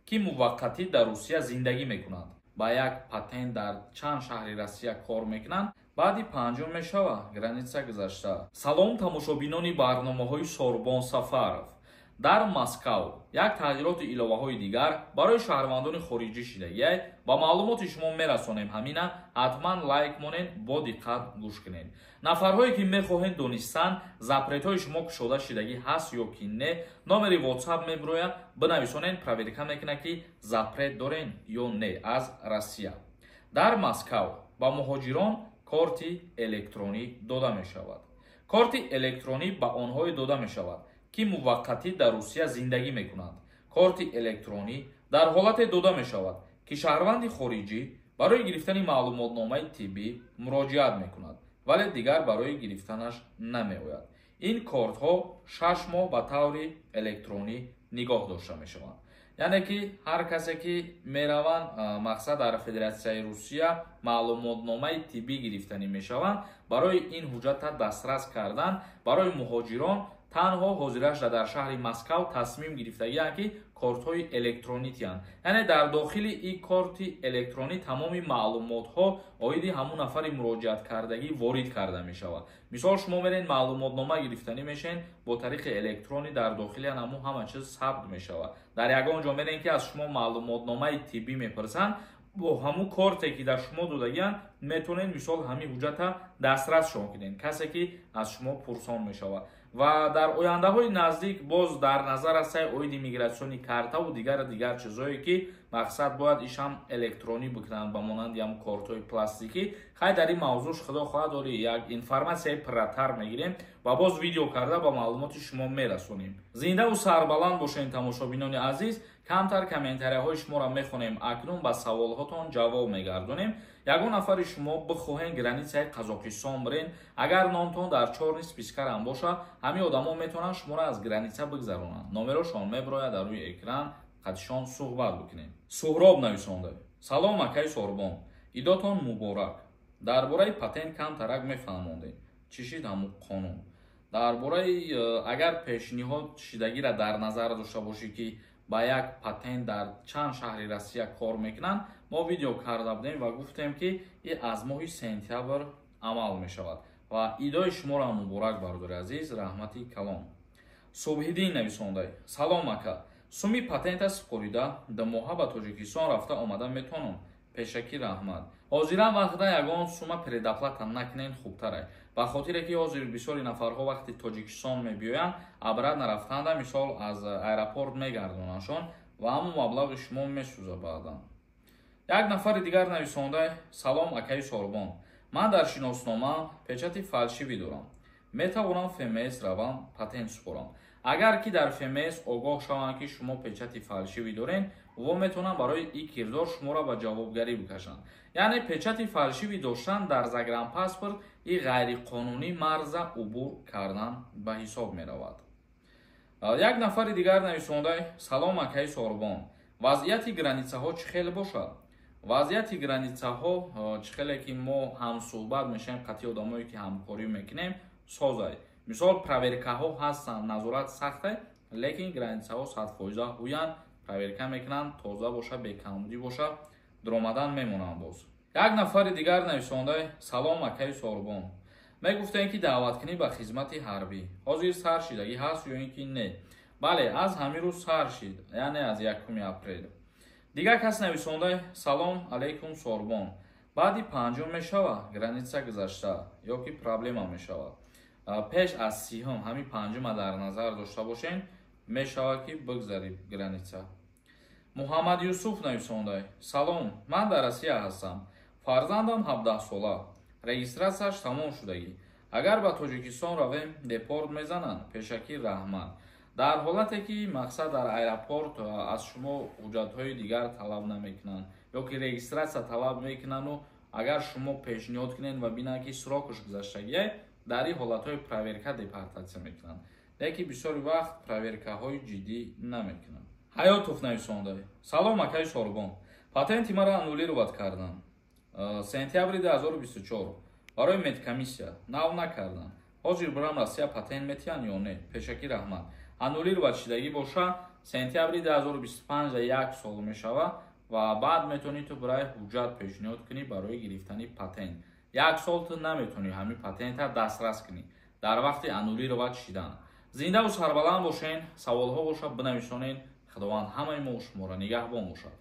ки муваққатӣ дар Русия зиндагӣ мекунанд, ба як патент дар чанд шаҳри Россия кор мекунанд, баъди панҷум мешава граница гузашта. Салом, тамошобинони барномаҳои Сорбон Сафаров. Дар Москав як тағйироту иловаҳои дигар барои шаҳрвандони хориҷӣ шидагиай, ба маълумоти шумо мерасонем. Ҳамина ҳатман лайк монед, бо диққат гӯш кунед. Нафарҳое ки мехоҳед донистан, запретҳои шумо кушода шидагӣ ҳаст ё ки не, номери WhatsApp мебирояд, бинависонед, проверка мекунад, ки запрет дорен ё не аз Россия. Дар Москав ба муҳоҷирон корти электронӣ дода мешавад. Корти электронӣ ба онҳое дода мешавад, ки муваққатӣ дар Русия зиндагӣ мекунанд. Корти электронӣ дар ҳолате дода мешавад, ки шаҳрванди хориҷӣ барои гирифтани маълумотномаи тиббӣ муроҷиат мекунад, вале дигар барои гирифтанаш намеояд. Ин кортҳо 6 моҳ ба таври электронӣ нигоҳ дошта мешаванд. Яъне ки ҳар касе ки мераванд, мақсад, дар Федератсияи Русия маълумотномаи тиббӣ гирифтанӣ мешаванд, барои ин ҳуҷҷата дастрас кардан барои муҳоҷирон танҳо ҳозирашда дар шаҳри Москав тасмим гирифтагианд, ки кортҳои электронӣ тиҳанд. Яъне дар дохили ин корти электронӣ тамоми маълумотҳо оиди ҳамун нафари муроҷиаткардагӣ ворид карда мешавад. Мисол, шумо мерен, маълумотнома гирифтанӣ мешавед, бо тариқи электронӣ дар дохили ҳамун ҳама чиз сабт мешавад. Дар ягон ҷо мерен, ки аз шумо маълумотномаи тиббӣ мепурсанд, бо ҳамун корте ки дар шумо додагианд, метавонед, мисол, ҳамин ҳуҷҷата дастрасшон кунед, касе ки аз шумо пурсон мешавад. Ва дар ояндаҳои наздик боз дар назар аст оиди миграционный картаву дигар дигар чизҳое, ки мақсад, бояд ишам электронӣ бикунанд, ба монанди ҳам кортҳои пластикӣ. Хай, дар ин мавзӯш, худо хоҳад, оли як информатсияи пурратар мегирем ва боз видео карда ба маълумоти шумо мерасонем. Зиндаву сарбаланд бошед, тамошобинони азиз. Камтар комментарияҳои шуморо мехонем, акнун ба саволҳотон ҷавоб мегардонем. Ягон нафари шумо бихоҳен границаи Қазоқистон бирен, агар номтон дар чёрный спискарам боша, ҳамин одамо метавонанд шуморо аз граница бигзаронанд. Номерошон мебирояд дар рӯи экран, қатишон суҳбат бикунем. Суҳроб нависонда: «Салом, акаи Сорбон, идотон муборак. Дар бораи патент камтарак мефаҳмондем, чӣ шид ҳамун қонун?» Дар бораи агар пешниҳод шидагира дар назар дошта бошӣ, ки ба як патент дар чанд шаҳри Россия кор мекунанд, мо видео карда будем ва гуфтем, ки и аз моҳи сентябр амал мешавад. Ва идои шуморо муборак, бародари азиз, раҳмати калон. Субҳиддин нависонда: «Салом, ака, суми патента супорида, 2 моҳа ба Тоҷикистон рафта омада метавонам? Пешакӣ раҳмат». Ҳозиран вақта ягон сума предоплата накунен, хубтарай, ба хотире ки ҳозир бисёри нафарҳо вақти Тоҷикистон мебиёянд, обратно рафтанда, мисол, аз аэропорт мегардонандшон ва ҳамон маблағи шумо месӯза баъдан. Як нафари дигар нависонда: «Салом, акаи Сорбон, ман дар шиноснома печати фальшивый дорам, метавонам ФМС равам, патент супорам?» Агар ки дар ФМС огоҳ шаванд, ки шумо печати фальшивый дорен, во метавонанд барои ин кирдор шуморо ба ҷавобгарӣ бикашанд. Яъне печати фальшивый доштан дар загранпаспорт и ғайриқонунӣ марза убур кардан ба ҳисоб меравад. Як нафари дигар нависонда: «Салом, акаи Сорбон, вазъияти границаҳо чӣ хел бошад?» Вазъияти границаҳо, чӣ хеле ки мо ҳамсӯҳбат мешавем қатъи одамое ки ҳамкорӣ мекунем, созай. Мисол, проверкаҳо ҳастанд, назорат сахте, лекин границаҳо 100% ҳуянд, проверка мекунанд, тоза боша, бекамбудӣ боша, дуромадан мемонанд. Боз як нафари дигар нависонда: «Салом, акаи Сорбон, мегуфтем, ки даъваткунӣ ба хизмати ҳарбӣ ҳозир сар шидагӣ ҳаст ё ин ки не?» Бале, аз ҳамин рӯз сар шид, яъне аз 1 апрел. Дигар кас нависонда: «Салом алейкум, Сорбон, баъди панҷум мешава граница гузашта ё ки проблема мешавад?» Пеш аз 30-ум, ҳамин панҷума дар назар дошта бошем, мешавад, ки бигзарӣ граница. Муҳаммад Юсуф нависонда: «Салом, ман дар Россия ҳастам, фарзандам 17сола, регистратсияш тамом шудагӣ. Агар ба Тоҷикистон равем, депорт мезананд? Пешакӣ раҳмат». Дар ҳолате ки, мақсад, дар аэропорт аз шумо ҳуҷҷатҳои дигар талаб намекунанд ё ки регистратсия талаб мекунанду агар шумо пешниҳод кунед ва бинанд, ки срокаш гузаштагие, дар ин ҳолатҳои проверка депортатсия мекунанд, лекин бисёри вақт проверкаҳои ҷиддӣ намекунанд. Ҳаётов нависонда: «Салом, акаи Сорбон, патенти маро аннулировать карданд сентябри 2024, барои медкомиссия нав накарданд. Ҳозир бирам Россия, патент метиҳанд ё не? Пешакӣ раҳмат». Аннулировать шидагӣ боша, Сентябри 2025 як сол мешавад ва баъд метавонӣ ту барои ҳуҷҷат пешниҳод кунӣ барои гирифтани патент. Як сол ту наметавонӣ ҳамин патента дастрас кунӣ дар вақти аннулировать шидан. Зиндаву сарбаланд бошен. Саволҳо бошад, бинависонед. Худованд ҳамаи мо шуморо нигаҳбон бошад.